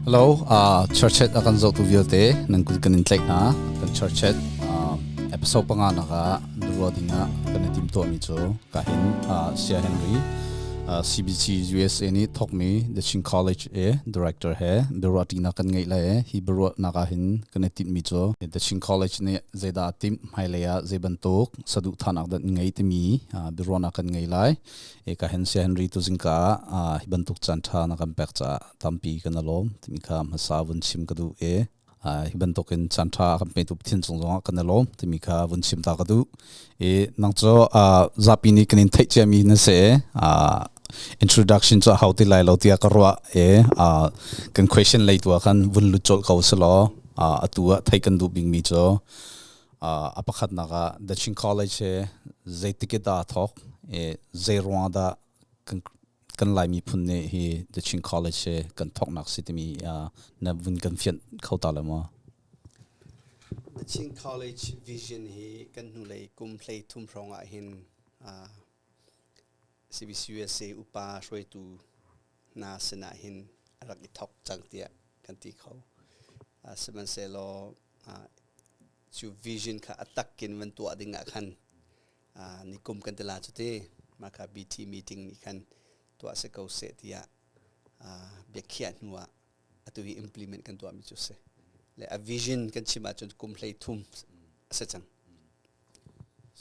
Hello, church a kan zohtu vialte nan kut kan in tlaih hna. Kan church episode panga nak ah ruah ding ah kan i tim tuahmi cu ka hin Sia Henry CBC USA nih thawkmi The Chin College e director he biaruah ṭinak kan ngeih lai e hi biaruahnak ah hin kan i tinhmi cu The Chin College nih zeidah timh hmailei ah zei bantuk saduhthahnak dah ngei timi biaruahnak kan ngei lai. E ka hen Sia Henry tu zingka ah hi bantuk caan ṭha na kan pek caah tampi kan i lawm timi kha hmasa vun chim ka duh e. Hi bantukin caan ṭha kan petu Pathian cung zongah kan i lawm timi kha vun chim ta ka duh. I nang cu zapi nih kan in theih ciami na si. Introduction cu a hau ti lai lo tiah ka ruah i kan question lei tu ah khan vun lut colh ko si law atu ah theih kan duh bikmi cu a pakhatnak ah The Chin College hi zeitik dah aa thawk i zei ruangah dah kan kan Lai miphun nih hi The Chin College hi kan thawknak si timi na vun kan fianh kho ta le maw? The Chin College vision hi kan hnulei kum hlei thum hrawng ah hin CBCUSA upa hruaitu hna sinah hin a rak i thawk cang tiah kan ti kho. Sihmanhsehlaw cu vision kha a takin van tuah ding ah khan nikum kan ti la cu ti mah kha BT meeting nih khan tuah si ko seh tiah biakhiah hnu ah atu hi implement kan tuahmi cu si. Le a vision kan chim ahcun kum hlei thum a si cang.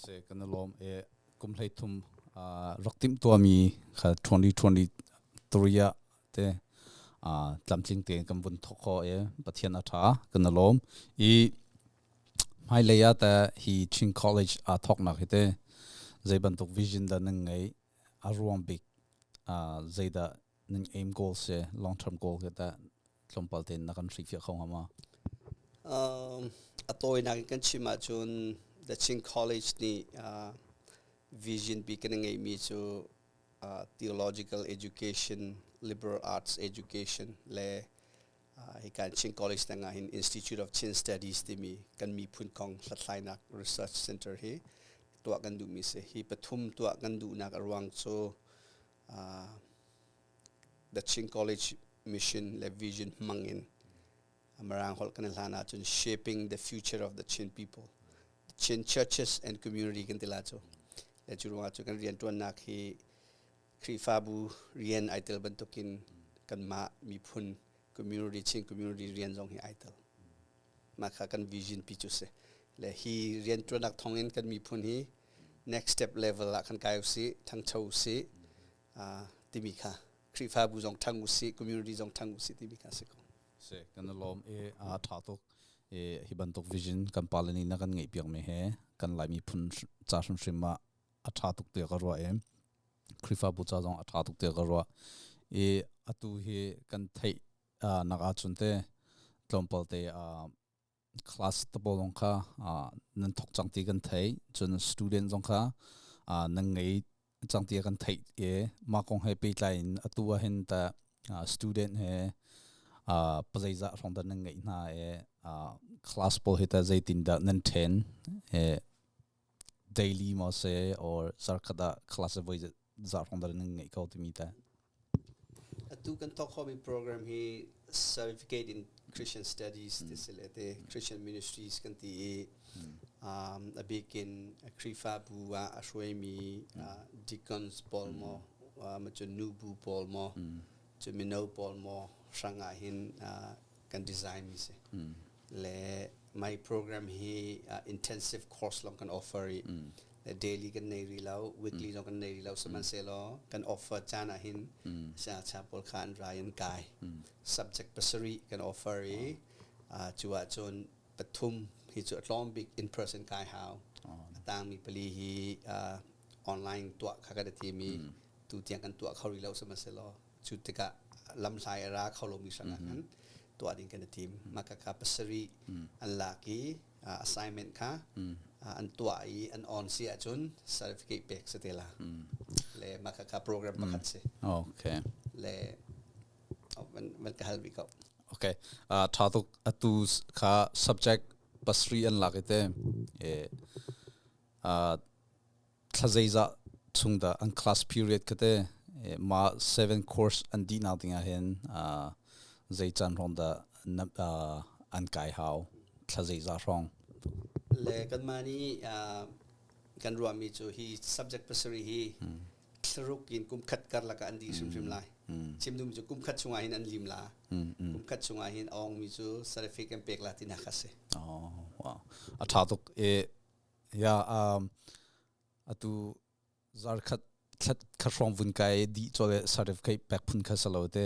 Se kan lawm e kum hlei thum rak timh tuahmi kha 2023 ah te tlamtling tein kan vun thawk kho e Pathian a tha kan lawm i hmailei ah te hi Chin College aa thawknak hi te zei bantuk vision dah nan ngei a ruang bik zeidah nan aim goal si long term goal ke ta tlawmpal tein na kan hrilhfiah kho hnga ma? A tawinak in kan chim ahcun The Chin College nih vision bi kan ngeihmi cu theological education, liberal arts education le hi kan Chin College tangah hin Institute of Chin Studies timi kan miphun kong hlathlainak research center hi tuah kan duhmi si. Hi pathum tuah kan duhnak a ruang cu The Chin College mission le vision hmang in Mirang holh kan i hlan ahcun shaping the future of the Chin people, the Chin churches and community kan ti la cu. Le cu ruangah cu kan rianṭuannak hi Khrihfabu rian ai tel bantukin kanmah miphun community Chin community rian zong hi ai tel. Mah kha kan vision pi cu si. Le hi rianṭuannak thawngin kan miphun hi next step level ah kan kai usih, ṭhangcho usih timi kha Khrihfabu zong ṭhang usih, community zong ṭhang usih timi kha si ko. Si, kan i lawm i a ṭha tuk. I hi bantuk vision kan pale nih na kan ngeih piakmi he kan Lai miphun ca hrimhrim ah a ṭha tuk tiah ka ruah i Khrihfabu ca zong a ṭha tuk tiah ka ruah. I atu hi kan theih nak ahcun te tlawmpal te class te pawl zong kha nan thawk cang ti kan theih. Cun student zong kha nan ngei cang ti kan theih i mah kong he pehtlai in atu ah hin tah student he pazeizah hrawng dah nan ngeih hna i class pawl hi tah zeitindah nan ṭhen daily maw si or zarkhat ah class voi zah hrawng dah nan ngeih ko timi tah? Atu kan thawk khomi program hi Certificate in Christian Studies ti si le te Christian Ministries kan ti i a bikin Khrihfabu ah a hruaimi deacons pawl maw ma cun nubu pawl maw cun mino pawl maw hrang ah hin kan design mi si. Le my program hi intensive course long kan offer i daily kan nei rih lo, weekly zong kan nei rih lo, sihmanhsehlaw kan offer caan ah hin siangngakchia pawl kha an ra in kai. Subject pasarih kan offer i cu ahcun pathum hi cu a tlawm bik in person kai hau. A tangmi pali hi online tuah kha kan i tim i tu tiang kan tuah kho rih lo, sihmanhsehlaw cu tikah lamhlai a ra kho lomi hrang ah khan tuah ding kan i tim. Mah kha pasarih an lak i assignment kha an tuah i an on si ahcun certificate pek si te la. Le mah kha program pakhat si. Okay. Le van ka hal bi ko. Okay. Tha tuk atu kha subject pasri an lak i te thla zeizah chung dah an class period kha te ma seven course an dih nak ding ah hin. Zei caan hrawng dah an kai hau? Thla zeizah hrawng? Le kanmah nih kan ruahmi cu hi subject pasarih hi thlaruk in kum khat karlak ah an dih hrimhrim lai. Chim duhmi cu kum khat chungah hin an lim la. Kum khat chungah hin a ongmi cu certificate kan pek la tinak a si. Oh, wow. A ṭha tuk. E, ya, atu zarkhat thlat kha hrawng vun kai dih chole certificate pek phun kha salo te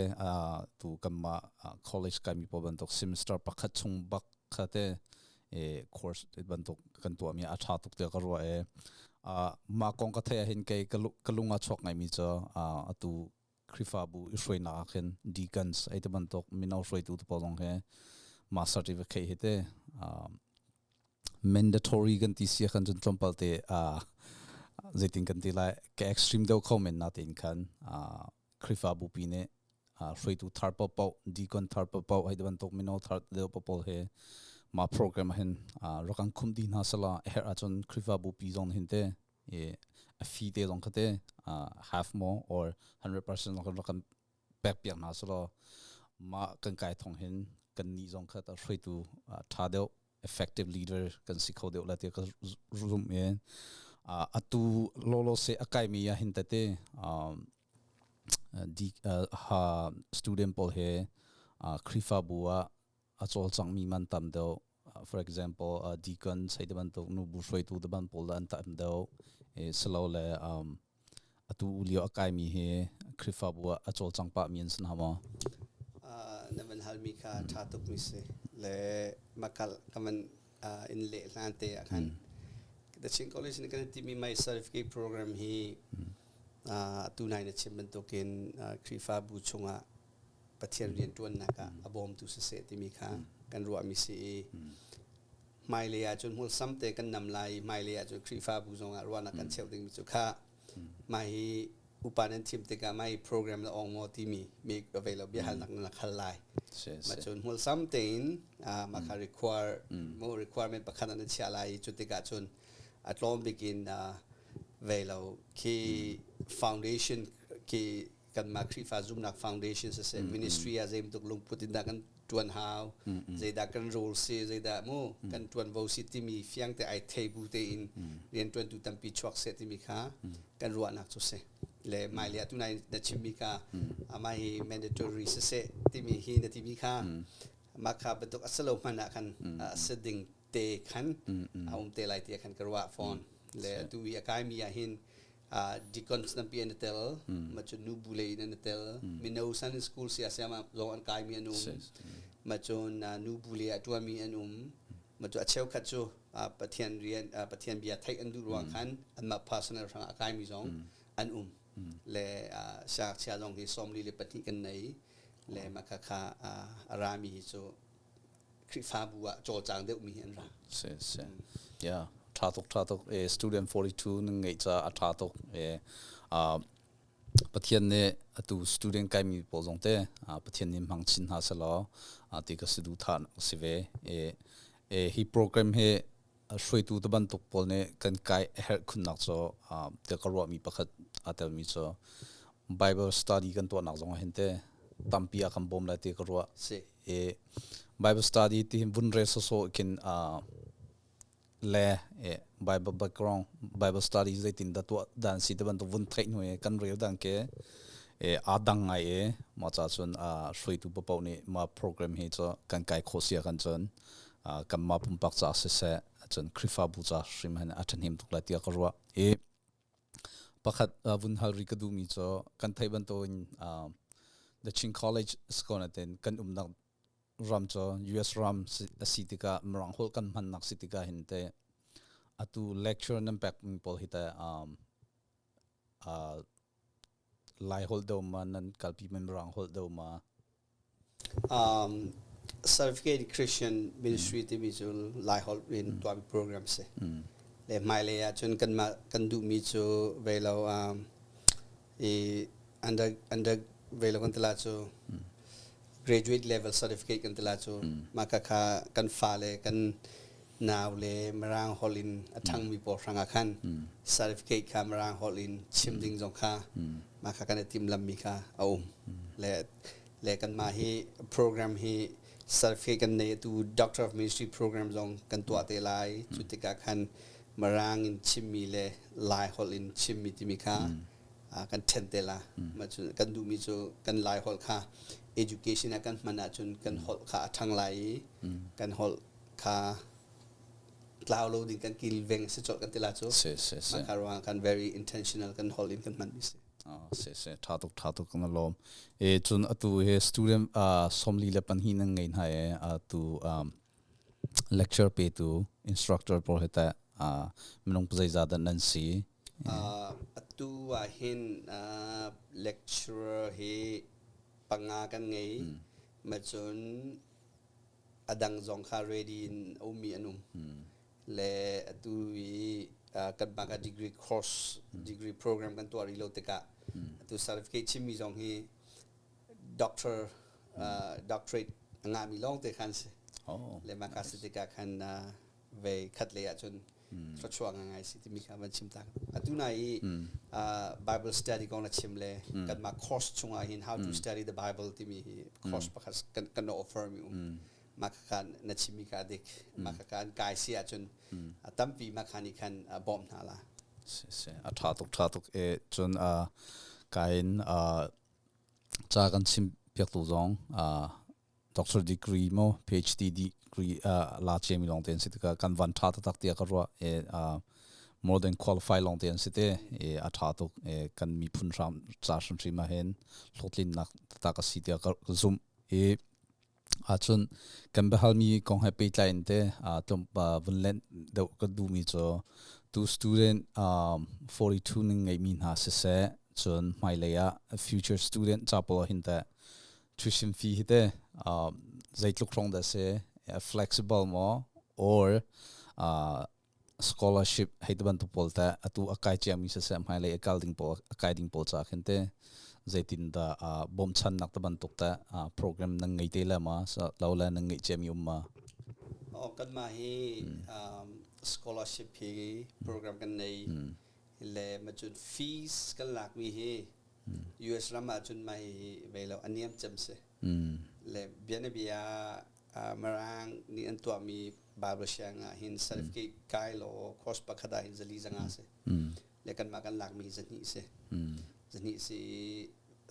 tu kanmah college kai mi pawl bantuk semester pakhat chung bak kha te e course bantuk kan tuah mi a tha tuk te ka ruah e. Ma kong ka thei hin kei ka lung a chuak ngai mi cho atu Khrihfabu i hruainak ah khin deacons ai te bantuk mino hruaitu te pawl zong he ma certificate hi te mandatory kan ti sia khan cun tlawmpal te zeitin kan ti lai, ka extreme deuh kho men na tein khan Khrihfabu pi nih hruaitu thar paohpaoh, deacon thar paohpaoh hei bantuk mino thar deuh paohpaoh he ma program hin rakan khum di hna sala herh ahcun Khrihfabu pi zong hin te a fee te zong kha te half more or 100% zong kha kan pek piak hna selaw mah kan kai thong hin kan nih zong kha ta hruaitu tha deuh, effective leader kan si kho deuh la ti ka rum e. Atu lolo se akai mi ya hin tete di ha student pawl he Khrifabu ah a cawlcangmi man tam deuh, for example deacon sei te bantuk, nubu hruaitu te ban pawl an tam deuh silo le atu lio a kaimi hi Khrihfabu ah a cawlcang pah mi an si hna maw? Na van halmi kha ṭha tuk mi si le makal ka van in leh hlan te ah khan The Chin College nih kan timi my certificate program hi atu nai na chim bantukin Khrihfabu chungah Pathian rianṭuannak ah a bawmtu siseh timi kha kan ruahmi si i hmailei ahcun hmulsam te kan nam lai i hmailei ahcun Khrihfabu zongah ruahnak kan cheuh dingmi cu kha mah hi upa nan thim tikah mah hi program na ong maw timi mi vei lo biahalnak na hal lai. Ma cun hmulsam tein mah kha require mo requirement pakhat an chiah lai i cu tikah cun a tlawm bik in vei lo khi foundation khi kanmah Khrihfa zumnak foundation siseh, ministry ah zeibantuk lungput in dah kan tuan hau, zeidah kan role si, zeidah mu kan tuanvo si timi fiang te ai thei bu tein riantuantu tampi chuak seh timi kha kan ruahnak cu si. Le mai le atu nai na chimmi kha amah hi mandatory siseh timi hi na timi kha mah kha bantuk a si lo hmanh ah khan a si ding te khan a um te lai ti khan ka ruah fawn. Le atu i a kaimi ah hin deacons tampi an i tel, ma cun nu bu lei in an i tel, mino Sunday school siasiam ah zong an kaimi an um, ma cun nu bu lei ah ṭuanmi an um, ma cu a cheukhat cu Pathian rian, Pathian bia theih an duh ruang khan anmah personal hrang a kaimi zong an um. Le siangngakchia zong hi 42 kan nei le mah kha kha a rami hi cu Khrihfabu ah cawlcang deuhmi hi an ra. Si si. Yeah, tha tuk, tha tuk. E student 42 nan ngeih ca a tha tuk. E Pathian nih atu student kaimi pawl zong te Pathian nih hmang chin hna selaw ti ka si duh than si ve. E e hi program hi hruaitu te bantuk pawl nih kan kai a herh khunnak cu te ka ruahmi pakhat aa telmi cu Bible study kan tuahnak zong ah hin te tampi a kan bawm lai ti ka ruah. Si. I Bible study ti hin vun rel sawsawh khin le Bible background, Bible study zeitin dah tuah dan si te bantuk vun theih hnu i kan rel dan ke aa dang ngai i mah ca cun hruaitu paoh nih mah program hi cu kan kai khawh sia kan cun kanmah pumpak ca siseh cun Khrihfabu ca hrim hin a ṭhahnem tuk lai tiah ka ruah. I pakhat vun hal ri ka duhmi cu kan theih bantukin The Chin College Skonatin kan umnak ram cu US ram a si tikah Mirang holh kan hmannak si tikah hin te atu lecture nan pek mi pawl hi te Lai holh do ma nan kalpi mi Mirang holh do ma? Certificate Christian Ministry timi cu Lai holh in tuahmi program si. Le hmailei ah cun kanmah kan duhmi cu vei lo i under under vei lo kan tila cu graduate level certificate kan tila cu mah kha kha kan fale kan nau le Mirang holh in a ṭhangmi pawl hrangah khan certificate kha Mirang holh in chim ding zong kha mah kha kan i timhlammi kha a um. Le Le kanmah hi program hi certificate kan nei tu Doctor of Ministry program zong kan tuah te lai. Cu tikah khan Mirang in chimmi le Lai holh in chimmi timi kha kan then te la. Mah cu kan duhmi cu kan Lai holh kha education ah kan hman ahcun kan holh kha a ṭhang lai i kan holh kha tlau lo ding kan kilveng si colh kan ti la cu. Si si si. Mah kha ruangah kan very intentional kan holh in kan hmanmi si. Si si, tha tuk, tha tuk, kan lawm. E cun atu he student 42 nan ngei hna e atu lecture pe tu instructor pawl he teh minung zeizah dah nan si? Atu ah hin lecturer hi panga kan ngei. Ma cun a dang zong kha ready in a ummi an um. Le atu i kan bak ah degree course, degree program kan tuah rih lo tikah atu certificate chimmi zong hi doctor doctorate a ngahmi lawng te khan si. Le mah ka si tikah khan ve khat lei ahcun thluachuah ngai si timi kha van chim ta. Atu na i Bible study kong na chim le kanmah course chungah hin how to study the Bible timi hi course pakhat kan offer mi um. Mah kha na chimmi kha dik. Mah kha an kai si ahcun a tampi mah kha nih khan a bawmh hna la. Si si, a tha tuk, tha tuk. E cun kain ca kan chim piak tu zong doctor degree mo PhD degree la cemi long ten si tikah kan van tha taktak tiah ka ruah. E more than qualify long te an si te. E a tha tuk. E kan miphun hram ca hrimhrim ah hin hlawhtlinnak taktak a si tiah ka zumh. E Ahcun kan biahalmi kong he pehtlai in teh vun lenh deuh ka duhmi cu tu student 42 ning ngeihmi hna siseh, cun hmailei ah future student ca pawl ah hin teh tuition fee hi teh zeitluk hrawng dah si, flexible maw or scholarship hei ti bantuk pawl teh atu a kai ciami siseh, hmailei a kal ding pawl, a kai ding pawl ca khin te zeitin dah bawmchannak te bantuk teh program nan ngei te le ma lo le nan ngeih ciami um ma? Oh, kanmah hi scholarship hi program kan nei le macun fees kan lakmi hi US ram ah cun mai ve lo a niam cem si. Le bianabia Mirang nih an tuahmi Bible siang ah hin certificate kai law course pakhat ah hin 400 si. Le kanmah kan lakmi 200 si. 200 si,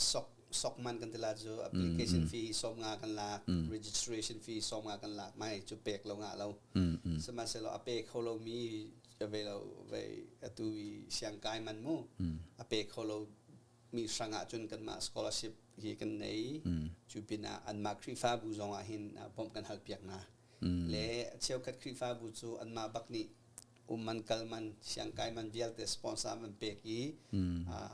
sok sok man kan tila cu application fee 50 kan lak, registration fee 50 kan lak, mai cu pek lo ngah lo. Sihmanhsehlaw a pe kho lo mi ve lo ve atu i siang kai man mu a pe kho lo mi hrang ah cun kanmah scholarship hi kan nei. Cu pinah anmah Khrihfabu zong ah hin bawmh kan hal piak hna. Le cheukhat Khrihfabu cu anmah bak nih um man, kal man, siangkai man vialte sponsor man pek i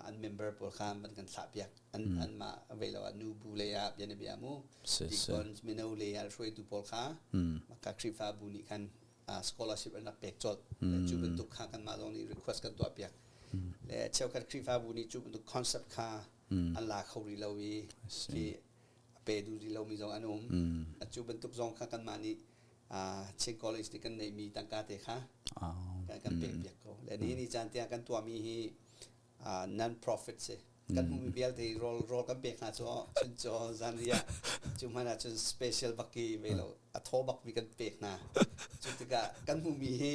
an member pawl kha man kan thlah piak. An anmah vei lo ah nu bu lei ah bianabia mu deacons, mino lei ah hruaitu pawl kha maka Khrihfabu nih khan scholarship an rak pek colh. Cu bantuk kha kanmah zong nih request kan tuah piak. Le cheukhat Khrihfabu nih cu bantuk concept kha an la kho rih lo i khi a pe duh rih lomi zong an um. Cu bantuk zong kha kanmah nih Chin College nih kan neihmi tangka te kha kan pek piak ko. Le nihin ni caan tiang kan tuahmi hi non profit si. Kan hmuhmi vialte rawl rawl kan pek hna cu chun caw zanriah cu hmanh ah cun special bak i ve lo a thaw bak mi kan pek hna. Cu tikah kan hmuhmi hi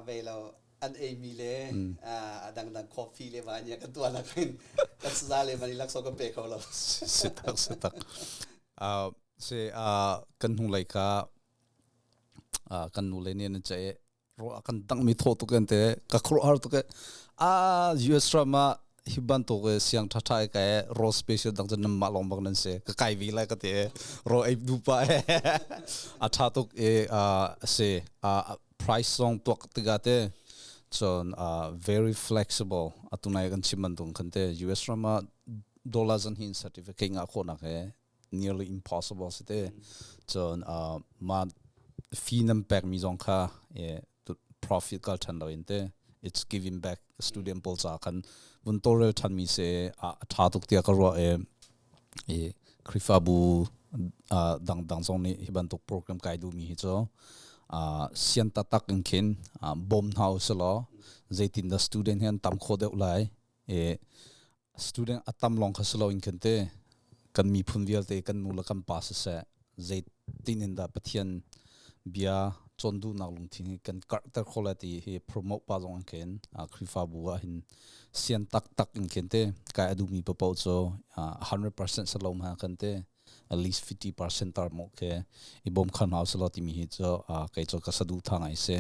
ve lo an eimi le a dangdang coffee le va nia kan tuah nak hin kan saza le mani laksawng kan pe kho lo. Si tak, si tak. Si kan hnung lei ka kan nu le nih an ce ro kan dang mi tho tuk en te ka khro har tuk a US ram ah hi bantuk siang tha tha ka ro special dang chan nam ma long bak nan se ka kai vi lai ka te ro ei du pa a tha tuk e se price song tuak tiga te chon very flexible. Atunai kan chim man tung khan te US ram ah dollar zan hin certificate nga kho nak he nearly impossible si te. Chon ma fee nam pek mi zong kha profit kal than lo in te it's giving back student pawl cha khan vun torel than mi se a tha tuk tia ka ro e. E Khrifabu dang dang zong nih hi bantuk program kai du mi hi chu sian tatak in khin bom hna usilo zeitin da student hian tam kho deuh lai. E student atam long kha silo in khan te. Kan miphun vialte kan nu le kan pa siseh zeitin in dah Pathian bia cawn duhnak lungthin hi kan karhter khawh lai ti hi promote pa zong in khin Khrihfabu ah hin sian taktak in khin te kai a duhmi paoh cu 100% sa lo ma kan te at least 50% tar mo ke i bom khan hau selo timi hi cu kei cu ka sadu tha ngai si.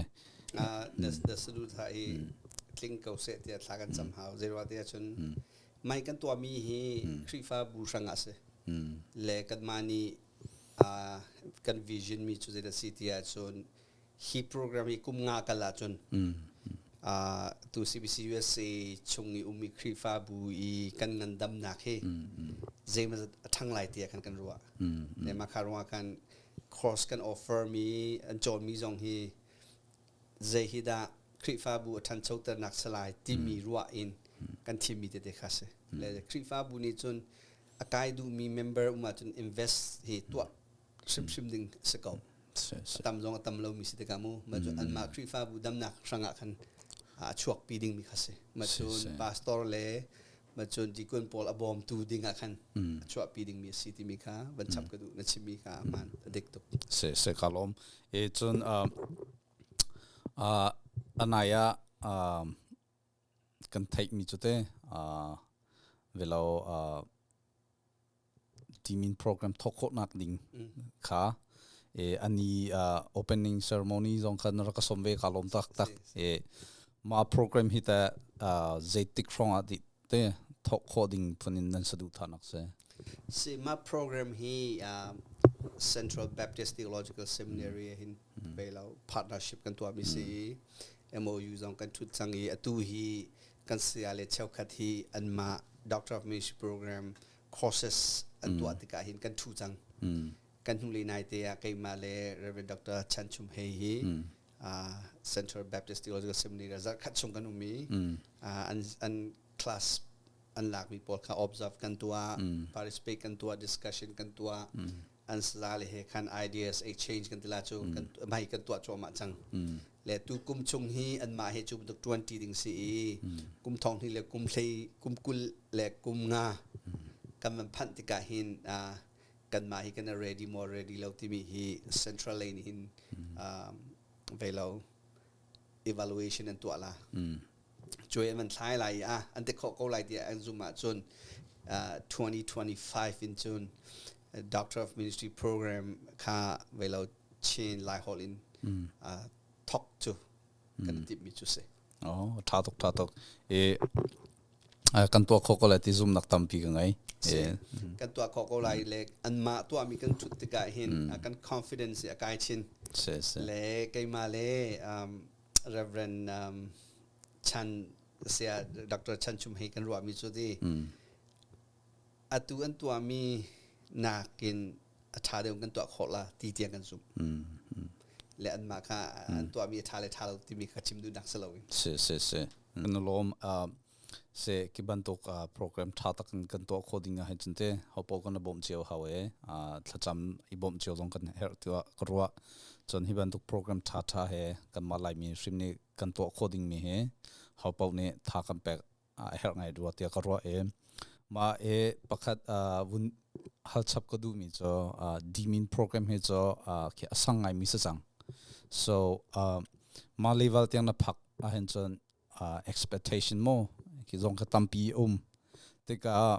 Na sadu tha i tling ko seh tiah thla kan cam hau. Zeiruah tiah cun mai kan tuahmi hi Khrihfabu hrang ah si le kanmah nih kan vision mi cu zeidah si ti ahcun hi program hi kum nga kal ahcun tu CBC USA chung i ummi Khrihfabu i kan ngandamnak hi zeimazat a ṭhang lai tiah kan kan ruah. Le mah kha ruangah khan course kan offer mi an cawnmi zong hi zei hi dah Khrihfabu a ṭhanchoternak salai timi ruah in kan thimmi tete kha si. Le Khrihfabu nih cun a kai duhmi member um ahcun invest hi tuah hrimhrim ding si ko. A tam zong a tam lomi si tikah mu. Mah cu anmah Khrihfabu damnak hrangah khan a chuakpi dingmi kha si. Mah cun pastor le mah cun deacon pawl a bawmtu ding ah khan a chuahpi dingmi a si timi kha van chap ka duh na chimmi kha a hmaan a dik tuk. Se se ka lawm. E cun anai ah kan theihmi cu te velo timin program thawk khawhnak ding kha ani opening ceremony zong kha na rak ka som ve ka lawm tak tak e ma program hi ta zeitik hrawng ah di te thawk khawh ding phun in nan sadu thanak se? Si ma program hi Central Baptist Theological Seminary hin lo partnership kan tuah mi si i MOU zong kan thut cang i atu hi kan saya le cheukhat hi anmah Doctor of Ministry program courses an tuah tikah hin kan thu cang. Kan hnu le nai te ah keimah le Reverend Dr. Chan Chum Hei hi Central Baptist Theological Seminary zarh khat chung kan um i an class an lakmi pawl kha observe kan tuah, participate kan tuah, discussion kan tuah, an saza le he khan ideas exchange kan tila cu kan mai kan tuah cuahmah cang. Le tu kum chung hi anmah he cu bantuk tuan ti ding si i kum thong hnih le kum hlei kum kul le kum nga kan van phanh tikah hin kanmah hi kan ready more ready lo timi hi central lane hin ve lo evaluation an tuah la. Cuai an van thlai lai i a an ti khawh ko lai tiah an zum ahcun 2025 in cun Doctor of Ministry program kha velo Chin Laiholh in thok cu kan timhmi cu si. Oh, tha tuk, tha tuk. E kan tuah kho ko lai ti zumnak tampi ka ngei. Kan tuah kho ko lai le anmah tuahmi kan thut tikah hin kan confidence a kai chin. Le keimah le Reverend Chan sia Dr. Chan Chum Hei kan ruahmi cu ti atu an tuahmi nakin a ṭha deuh kan tuah khawh la ti tiang kan zumh. Le anmah kha an tuahmi a ṭha le ṭha lo timi kha chim duhnak si loin. Si si si. Kan lawm se ki bantuk program ṭha tak in kan tuah khawh ding ah hin cun te hopo kan bawmh cio hau e thlacam i bawmh cio zong kan herh tiah ka ruah. Cun hi bantuk program ṭha ṭha he kanmah Laimi hrim nih kan tuah khawh dingmi hi hopo nih tha kan pek a herh ngai rua tiah ka ruah i mah i pakhat vun hal chap ka duhmi cu DMin program hi cu khi a sang ngaimi si cang. So mah level tiang na phak ahhin cun expectation mo khi zong kha tampi um tikah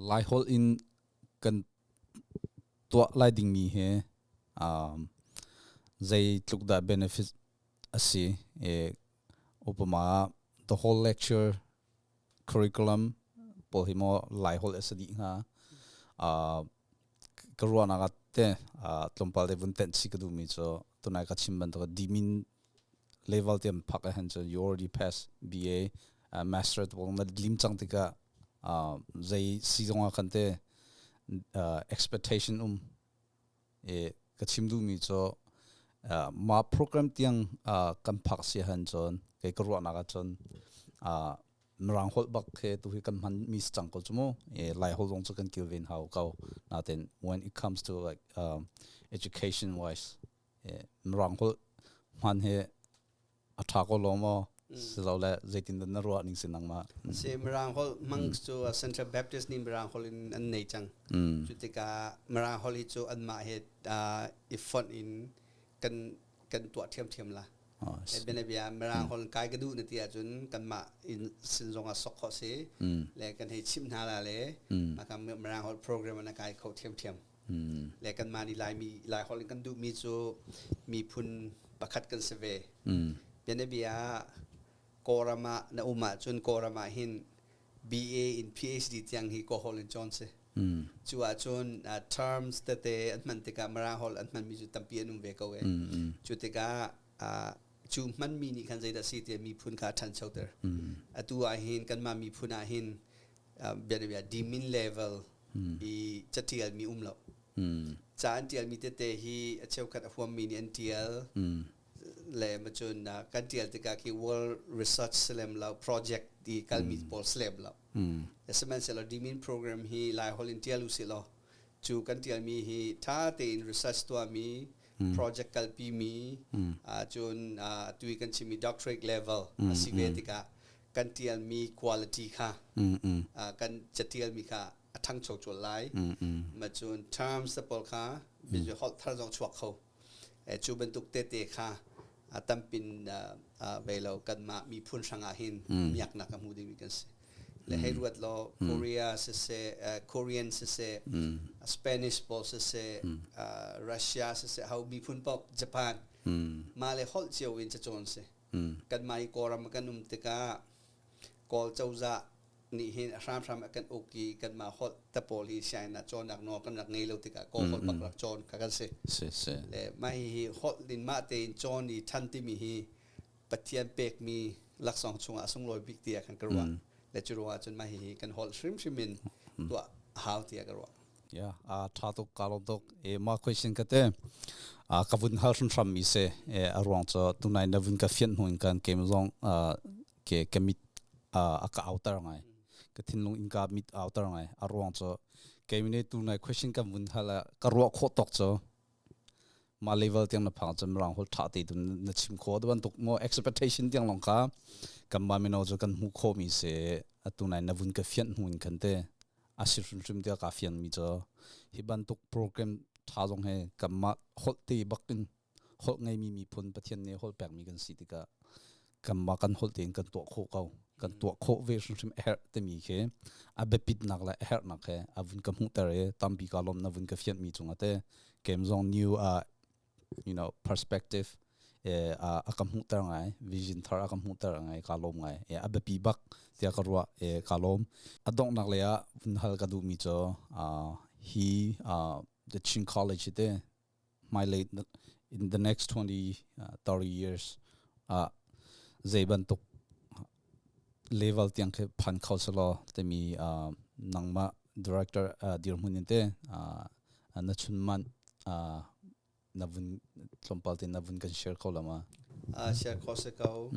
Laiholh in kan tuah lai dingmi hi zeitluk dah benefit a si i upama the whole lecture curriculum pawl hi maw Laiholh a si dih hnga? Ka ruahnak ah te tlawmpal te vun tenh chih ka duhmi cu tunai ka chim bantuk dimin level tiang phak ahhin cun you already pass BA master te pawl na lim cang tikah zei si zong ah khan te expectation um i ka chim duhmi cu mah program tiang kan phak si ahhin cun kei ka ruahnak ahcun Mirang holh bak he tu hi kan hman mi si cang ko cu mu. Lai holh zong cu kan kilven hau ko. Natin when it comes to like education wise Mirang holh hman hi a ṭha ko lo maw? Silole zeitin dah na ruah ning si nangmah? Si Mirang holh hmang cu Central Baptist nih Mirang holh in an nei cang. Cu tikah Mirang holh hi cu anmah he i fonh in kan kan tuah ṭhiamṭhiam la. Bianabia Mirang holh kai ka duh na ti ahcun kanmah in sin zong ah sok khawh si. Le kan hei chimh hna la le maka Mirang holh program na kai kho ṭhiamṭhiam. Le kanmah nih Laimi Lai holh in kan duhmi cu miphun pakhat kan si ve. Bianabia ah Kawlram ah na um ahcun Kawlram ah hin BA in PhD tiang hi Kawl holh in cawn si. Cu ahcun terms tete an hman tikah Mirang holh an hmanmi cu tampi an um ve ko e. Cu tikah cu hmanmi nih khan zeidah si tiah miphun kha a ṭhanchoter. Atu ah hin kanmah miphun ah hin bianabia dimin level i catialmi um lo. Ca an tialmi tete hi a cheukhat a huammi nih an tial. Le macun kan tial tikah khi World Research silem lo project ti kalmi pawl silem lo. Sihmanhsehlaw dimin program hi Lai holh in tial usih law cu kan tialmi hi tha tein research tuahmi project kalpi mi cun atu i kan chimmi doctorate level a si ve tikah kan tialmi quality kha kan catialmi kha a ṭhangcho cual lai. Macun terms te pawl kha bizu holh thar zong chuak kho. Cu bantuk tete kha tampin ve lo kanmah miphun hrangah hin miaknak a hmu dingmi kan si. Le hei ruat law Korea siseh, Korean siseh, Spanish pawl siseh, Russia siseh, ho miphun paoh Japan mah le holh cio in cacawn si. Kanmah hi Kawlram kan um tikah Kawl cozah nih hin a hramhram a kan uk i kanmah holh te pawl hi sianginn ah cawnnak nawl kan rak ngei lo tikah Kawl holh bak rak cawn kha kan si. Si si. Le mah hihi holh in mah tein cawn i ṭhan timi hi Pathian pekmi laksawng chungah a sunglawi bik tiah kan ka ruah. Le cu ruangah cun mah hihi kan holh hrimhrim in tuah a hau tiah ka ruah. Yeah, a tha tuk ka lawm tuk. E ma question ka te a ka vun hal hrim mi se e a ruang cho tunai na vun ka fian hnu in kan kem zong ke ka mit a ka outer ngai. Ka thinlung in ka mit outer ngai. A ruang cho ke mi ne tunai question ka vun hal ka ruah kho tok cho ma level tiang na phang cun rang hol tha te tu na chim kho to bantuk mo expectation tiang long ka kan ma mino chu kan hmu kho mi se atu nai na vun ka fian hnu in khan te a si hrimhrim tiah ka fian mi cu hi bantuk program tha zong he kanmah holh te bak in holh ngeimi miphun Pathian nih holh pekmi kan si tikah kanmah kan holh tein kan tuah khawh ko kan tuah khawh ve hrimhrim a herh timi khi a biapitnak le a herhnak he a vun ka hmuhter i tampi ka lawm na vun ka fianhmi cungah te kem zong new perspective a ka hmuhter ngai vision thar a ka hmuhter ngai ka lawm ngai a biapi bak tiah ka ruah ka lawm a donghnak lei ah vun hal ka duhmi cu hi the Chin College te hmailei in the next 20 30 years ah zei bantuk level tiang khi phan kho selaw timi nangmah director dirhmun in te na chunmanh na vun tlawmpal te na vun kan share kho la ma? Share kho se ko.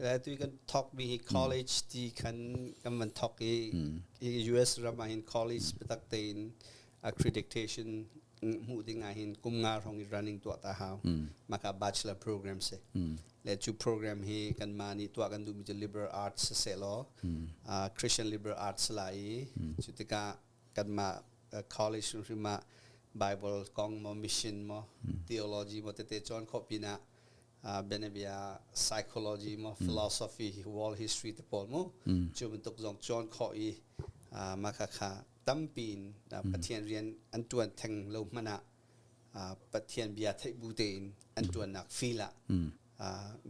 Le tu kan thok mi hi college ti khan kan van thok i US ram ah hin college biatak tein accreditation hmuh ding ah hin kum nga hrawng i running tuah ta hau. Maka bachelor program si. Le cu program hi kan ma nih tuah kan duhmi cu liberal arts se law Christian liberal arts la i cu tikah kanmah college hrimhrim ah Bible kong maw mission maw theology maw tete cawn khawh pinah bianabia psychology maw philosophy world history te pawl mu cu bantuk zong cawn khawh i mah kha kha tampi in Pathian rian an tuan theng lo hmanh ah Pathian bia theih bu tein an tuannak feel ah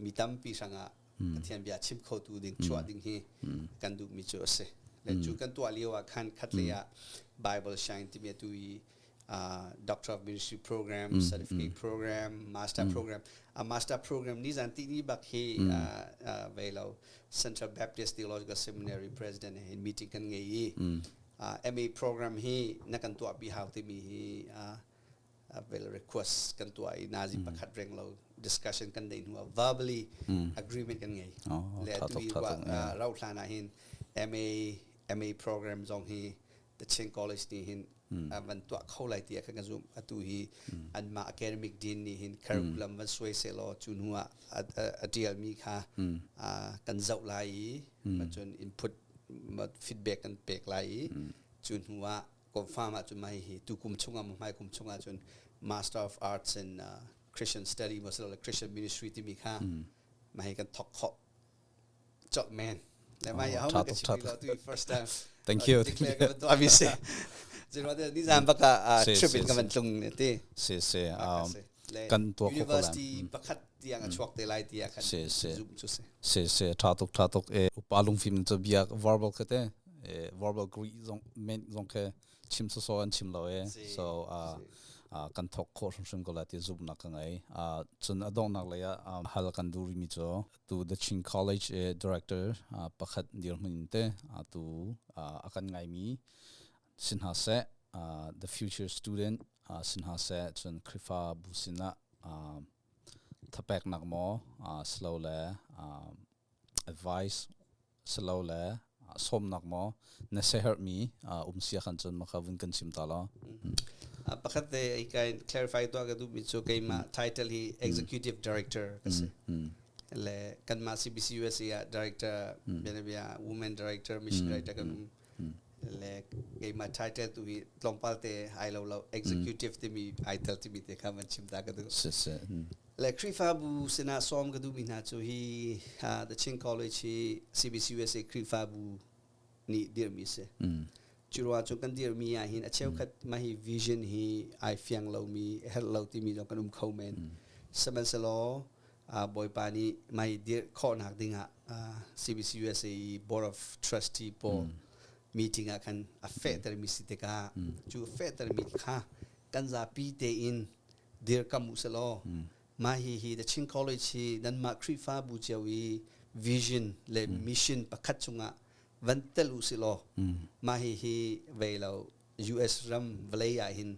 mi tampi hrangah Pathian bia chim khotu ding chuah ding hi kan duhmi cu a si. Le cu kan tuah lio ah khan khatlei ah Bible Shine timi atu i Doctor of Ministry program, certificate program, master program. A master program ni zan ti ni bak hi ve lo Central Baptist Theological Seminary president he meeting kan ngei i MA program hi na kan tuah pi hau timi hi vel request kan tuah i nazi pakhat reng lo discussion kan nei hnu ah verbally agreement kan ngei le tu i rau hlan ah hin MA MA program zong hi the Chin College nih hin. van tuah kho lai tiah kan zum. Atu hi anmah academic dean nih hin curriculum van suai selaw cu hnu ah a tialmi kha kan zoh lai i cun input feedback kan pek lai i cu hnu ah confirm ahcun mah hi tu kum chungah hmai kum chungah cun Master of Arts in Christian Study maw Christian Ministry timi kha mah hi kan thok khawh colh men le mai ho ka chim lo tu first time. Thank you. Abi se ni zan baka trip in ka van tlung ti. Si si, kan tua ko university pakhat tiang a chuak te lai ti khan si si zoom chu si. Si si, tha tuk, tha tuk e. Upa lungfim cu bia verbal ke te verbal gree zong men zong ke chim so so an chim lo e. So kan thok kho hrimhrim ko la ti zoom nak ka ngai. Cun adong nak lei ah hal kan du rimi cu tu The Chin College e director pakhat dirhmun in te tu akan ngai mi sin ha se, the future student sin ha se, cun Khrifa bu sinah thapek nak maw slow le advice slow le sawmnak maw na seher mi um sia khan cun maka vun kan chim ta lo. Pakhat te i kai clarify to ka du mi chu keima title hi executive director ka si le kanmah CBC USA ah director bianabia women director, mission director kan um le keimah title tu hi tlawmpal te ai lo lo, executive timi ai tel timi te kha man chim ta ka du. Si si. Le Khrihfabu sinah sawm ka duhmi hna cu hi The Chin College hi CBC USA Khrihfabu nih dirhmi si. Cu ruang cu kan dirhmi ah hin a cheukhat mah hi vision hi ai fiang lomi, herh lo timi zong kan um kho men. Sihmanhsehlaw Bawipa nih mah hi dirh khawhnak dingah CBC USA i Board of Trustee pawl meeting ah khan a fehtermi si tikah cu fehtermi kha kan zapi tein dirkam u selaw mah hi hi The Chin College hi nanmah Khrihfabu cio i vision le mission pakhat chungah van tel u silaw mah hi hi vei lo US ram vawlei ah hin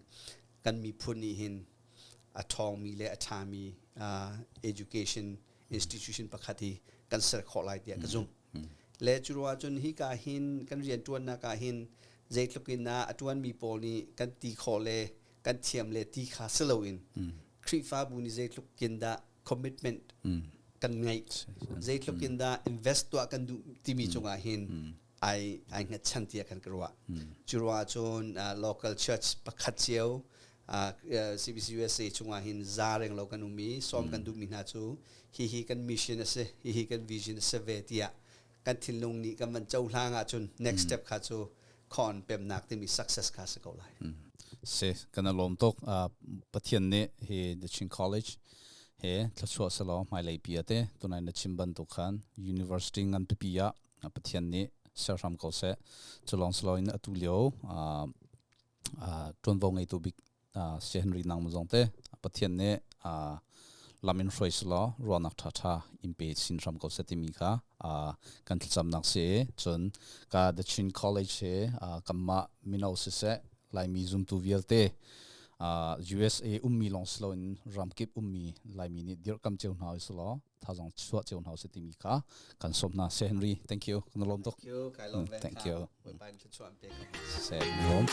kan miphun nih hin a ṭhawngmi le a ṭhami education institution pakhat hi kan ser khawh lai tiah ka zumh. Le cu ruah cun hi ka hin kan rian ṭuannak ah hin zeitluk in a ṭuanmi pawl nih kan ti khawh le kan thiam le ti kha si loin Khrihfabu nih zeitluk in dah commitment kan ngeih, zeitluk in dah invest tuah kan duh timi cungah hin ai ai hngatchan tiah kan ka ruah. Cu ruah cun local church pakhat cio CBC USA chungah hin za reng lo kan um i sawm kan duhmi hna cu hihi kan mission a si, hihi kan vision a si ve tiah kan thinlung nih kan van cohlang ahcun next step kha cu khon pemnak timi success kha si ko lai. Si kan lawm tuk. Pathian nih hi The Chin College he thluachuah selaw hmailei pi ate tunai na chim bantuk khan university ngan pipi ah Pathian nih serhram ko seh. Culong silo in atu lio ṭuanvo ngeitu bik si Henry nang zong te Pathian nih lam in hruai selaw ruahnak ṭhaṭha in pe chin hram ko seh timi kha kan thlacamnak si. Cun ka The Chin College he kanmah mino siseh, Laimi zumtu vialte, USA ummi lawng si loin ramkip ummi Laimi nih dirhkam cio hna usih thazang chuah cio hna usih timi kha kan sawm hna. Sir Henry, thank you, kan lawm tuk. Thank you, kai lawm ve. Thank you. Bawipa in thluachuah an pe ko. Sir, lawm.